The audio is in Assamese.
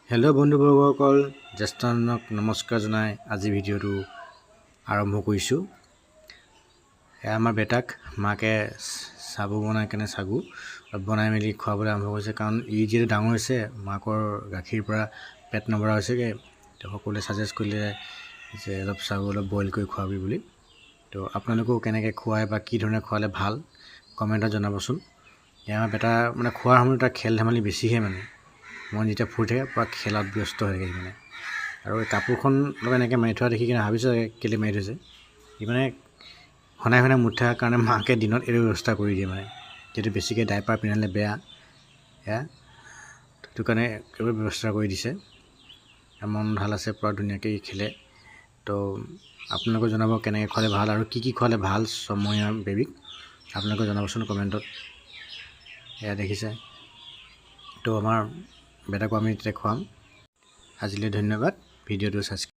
হেল্ল' বন্ধুবৰ্গসকল, জ্যেষ্ঠজনক নমস্কাৰ জনাই আজি ভিডিঅ'টো আৰম্ভ কৰিছোঁ। এয়া আমাৰ বেটাক মাকে চাবু বনাই কেনে, চাগু বনাই মেলি খুৱাবলৈ আৰম্ভ কৰিছে। কাৰণ ই যিহেতু ডাঙৰ হৈছে, মাকৰ গাখীৰ পৰা পেট নভৰা হৈছেগৈ। তো সকলোৱে ছাজেষ্ট কৰিলে যে অলপ চাগু অলপ বইল কৰি খুৱাবি বুলি। তো আপোনালোকেও কেনেকৈ খুৱায় বা কি ধৰণে খোৱালে ভাল, কমেণ্টত জনাবচোন। এয়া আমাৰ বেটা মানে খোৱাৰ সময়ত তাৰ খেল ধেমালি বেছিহে, মানে মন যেতিয়া ফুৰি থাকে, পূৰা খেলত ব্যস্ত হৈ থাকে মানে। আৰু এই কাপোৰখন অলপ এনেকৈ মাৰি থোৱা দেখি কিনে ভাবিছোঁ কেলৈ মাৰি থৈছে। ই মানে ঘনাই ঘনাই মুতি থকাৰ কাৰণে মাকে দিনত এইটো ব্যৱস্থা কৰি দিয়ে। মানে যিহেতু বেছিকৈ ডাইপাৰ পিন্ধালে বেয়া, সেয়া সেইটো কাৰণে এইবোৰ ব্যৱস্থা কৰি দিছে। মন ভাল আছে, পূৰা ধুনীয়াকৈ খেলে। তো আপোনালোকে জনাব কেনেকৈ খোৱালে ভাল আৰু কি কি খোৱালে ভাল 6মহীয়া বেবীক, আপোনালোকে জনাবচোন কমেণ্টত। এয়া দেখিছে, তো আমাৰ বেটাকো আমি তেতিয়া খুৱাম। আজিলৈ ধন্যবাদ, ভিডিঅ'টো ছাবস্ক্ৰাইব